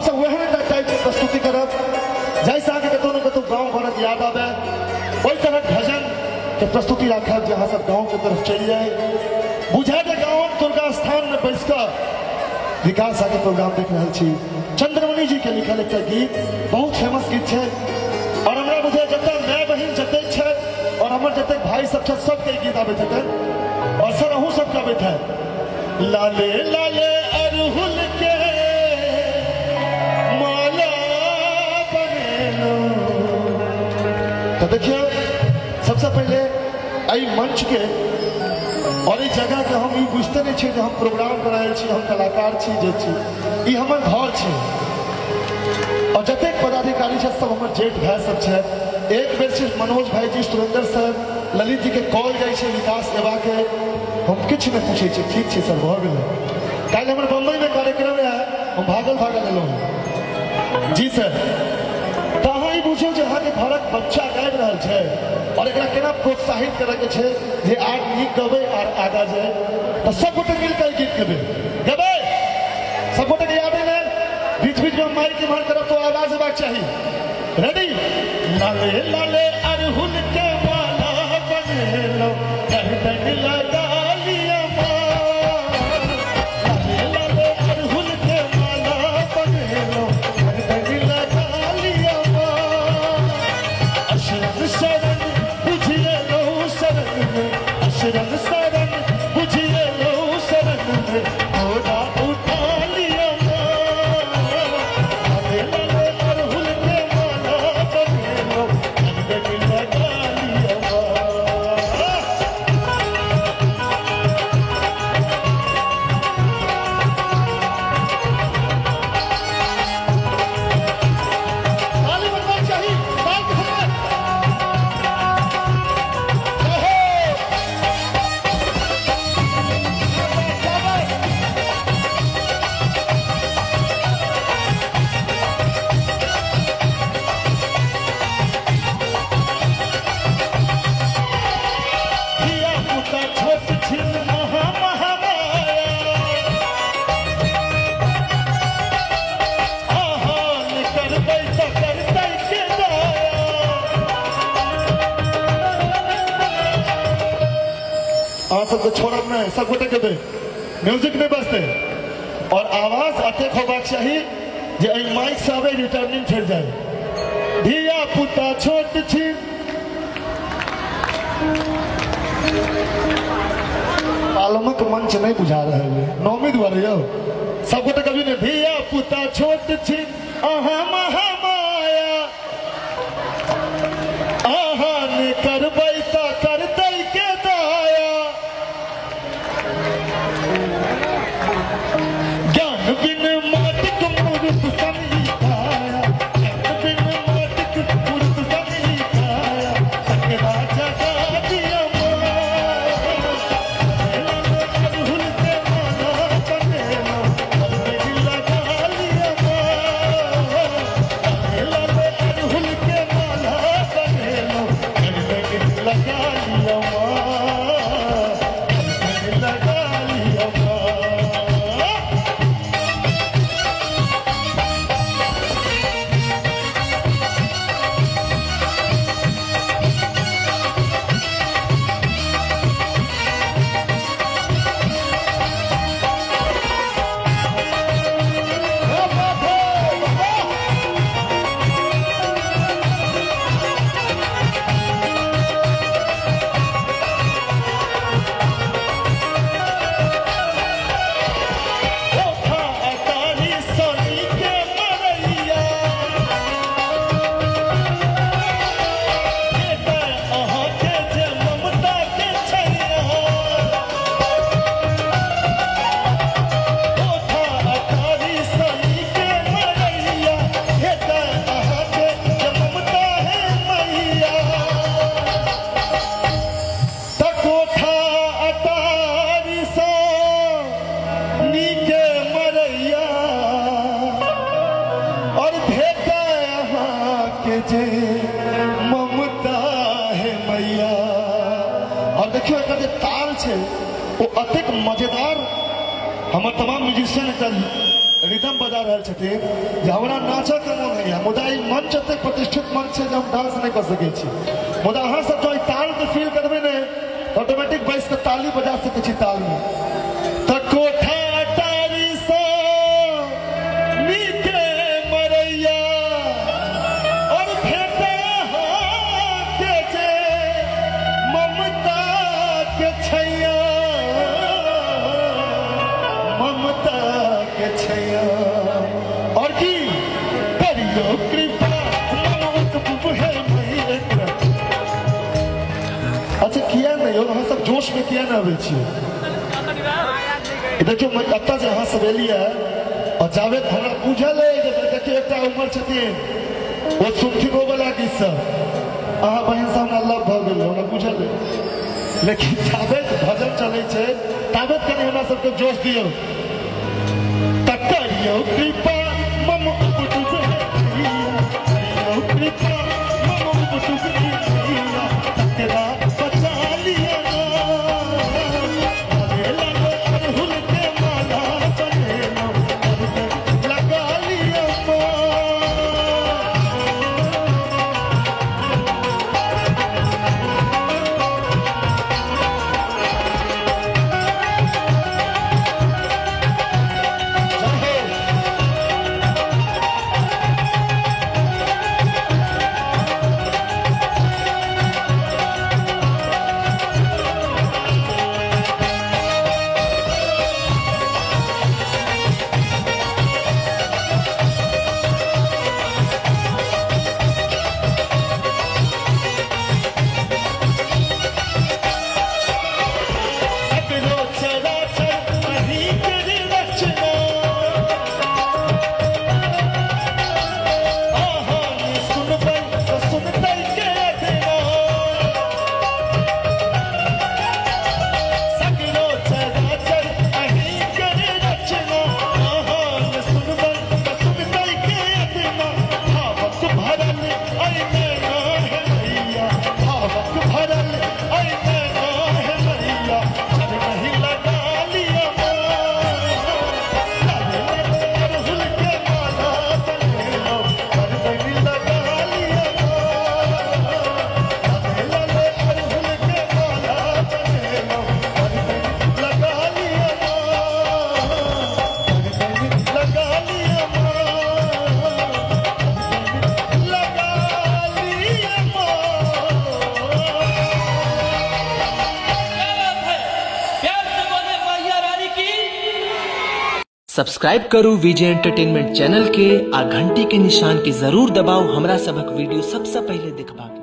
सब ओहन टाइप के प्रस्तुति करब जाहिसँ अहाँके कतहु ने कतहु गाँव घरक याद आबय, ओहि तरहक भजन के प्रस्तुति राखब जे अहाँ सब गाँव के तरफ चलि जाय, बुझाय जे गाँवक दुर्गा स्थान में बैस कऽ विकास झा के प्रोग्राम देख रहल छी। चंद्रमणि जी के लिखल एकटा गीत बहुत फेमस गीत छै और हमरा बुझाय जतऽ माय बहिन जतेक छै और हमर जतेक भाई सब छै सबके गीत आबैत हेतै और सर अहूँ सबके आबैत हैत। लाले लाले अरहुल के माला बनेलो। तो देखियो सबसे पहले एहि मंच के और एहि जगह के हम ई बुझते नहीं छियै जे हम प्रोग्राम करायल छी, हम कलाकार छी, जे छी ई हमर घर छै और जतेक पदाधिकारी छथि सब हमर जेठ भाई सब छथि। एक बेर सिर्फ मनोज भाई जी, सुरेंद्र सर, ललित जी के कॉल जाइ छै विकास एबा के, हम किछु नहि पूछै छी, ठीक छै सर भऽ गेलै। काल्हि हमर बम्बई में कार्यक्रम रहै, हम भागल भागल एलहुँ हँ। जी सर, तऽ अहाँ ई बुझियौ जे अहाँके घरक बच्चा गाबि रहल छै और एकरा केना प्रोत्साहित करैके छै जे आर नीक गबै आर आगाँ जाय, तऽ सब गोटे मिलके ई गीत गेबै गेबै सब गोटे के याद है ने? बीच बीच में माइक इम्हर करब तो आवाज होबाक चाही। रेडी? लाले लाले अरहुल के माला बनेलो, गर्दन लगा लिया माँ। लाले लाले अरहुल के माला बनेलो, गर्दन लगा लिया माँ। अशरण शरण बुझिए लो शरण में, अशरण शरण बुझिए लो शरण में, थोड़ा उठा लिया माँ। लाले लाले अरहुल के माला बनेलो, गर्दन लगा लिया माँ। ताली बजबाक चाही, ताल के साथ। जय हो। शाबाश। धिया पुता छोट छिन महा महामाया, आहान करबै तऽ करतै के दया। अहाँ सबके छोड़ब नहि, सब गोटे के दे म्यूजिक नहि बजतै और आवाज अतेक होबाक चाही जे एहि माइक से आबै रिटर्निंग फेर जाय। धिया पुता छोट छी पालमक मंच नहीं बुझा रहल है नौमी दुआरे यौ सब गोटे कभी ने धिया पुता छोट छी अहाँ महामाया, अहाँ ने करबै तऽ करतै के दया। ज्ञान बिन माटिक मूर्त सनी काया, ज्ञान बिन माटिक मूर्त सनी काया, तकरा जगा दिया माँ। अड़हुल के माला बनेलो, गर्दन लगा लिया माँ। अड़हुल के माला बनेलो, गर्दन लगा लिया माँ, गर्दन लगा लिया माँ। क्या बात है, वाह! ओठा अटारी सोनी के मरैया, बेटा अहाँके जे ममता के छैया। ओठा अटारी सोनी के मरैया, बेटा अहाँके जे ममता है मैया। तकोठा अटारी सोनी के मरैया, और भेटा अहाँके जे ममता है मैया। और देखियौ एकर जे ताल छै ओ अतेक मजेदार, हमर तमाम म्यूजिशियन एकटा रिदम बजा रहल छथिन जे हमरा नाचऽके मोन होइए, मुदा ई मंच एतेक प्रतिष्ठित मंच छै जे हम डांस नहि कऽ सकै छी। मुदा अहाँ सब जँ एहि तालके फील करबै ने, ऑटोमेटिक बैस कऽ ताली बजा सकै छी तालमे। तऽ कोठा अटारीसँ नीके मरैया और भेटै अहाँके जे ममता के छैया, ममता के छैया। और की करियो कृपा मम उतबु हे मैया। अच्छा, किया नहि यौ, अहाँ सब जोश में किया नहि अबै छियै? देखियौ, एतऽ जे अहाँ सब एलियै और जाबे हमरा बुझल अइ जे देखियौ एकटा उमर छथिन, ओ सुनथिन ओ वाला गीत सब। अहाँ बहिन से हमरा लव भऽ गेल, हमरा बुझल अइ, लेकिन जाबे भजन चलै छै ताबे कनि हमरा सबके जोश दियौ। तऽ करियौ कृपा मम उपटुक हे मैया, करियौ कृपा मम उपटुक हे मैया, तकरा बचा लिअ ना। लाले लाले अड़हुल के माला बनेलहुँ, लगा लिअ माँ। जय हो। सगरो चराचर अहीं के रचना, अहाँ ने सुनबै तऽ सुनतै के अधना। सगरो चराचर अहीं के रचना, अहाँ ने सुनबै तऽ सुनतै के अधना। भावक भरल ऐ नैना हे मैया, भावक भरल ऐ नैना हे मैया, चरनहि लगा लिअ माँ। लाले लाले अड़हुल के माला बनेलहुँ, चरनहि लगा लिअ माँ। लाले लाले अड़हुल के माला बनेलहुँ, चरनहि लगा लिअ माँ, चरनहि लगा लिअ माँ, लगा लिअ माँ। क्या बात है, प्यार से बोले मैया रानी की। सब्सक्राइब करू विजय एंटरटेनमेंट चैनल के आ घंटी के निशान के जरूर दबाउ हमरा सभक वीडियो सबसे पहिले देखबाक लेल।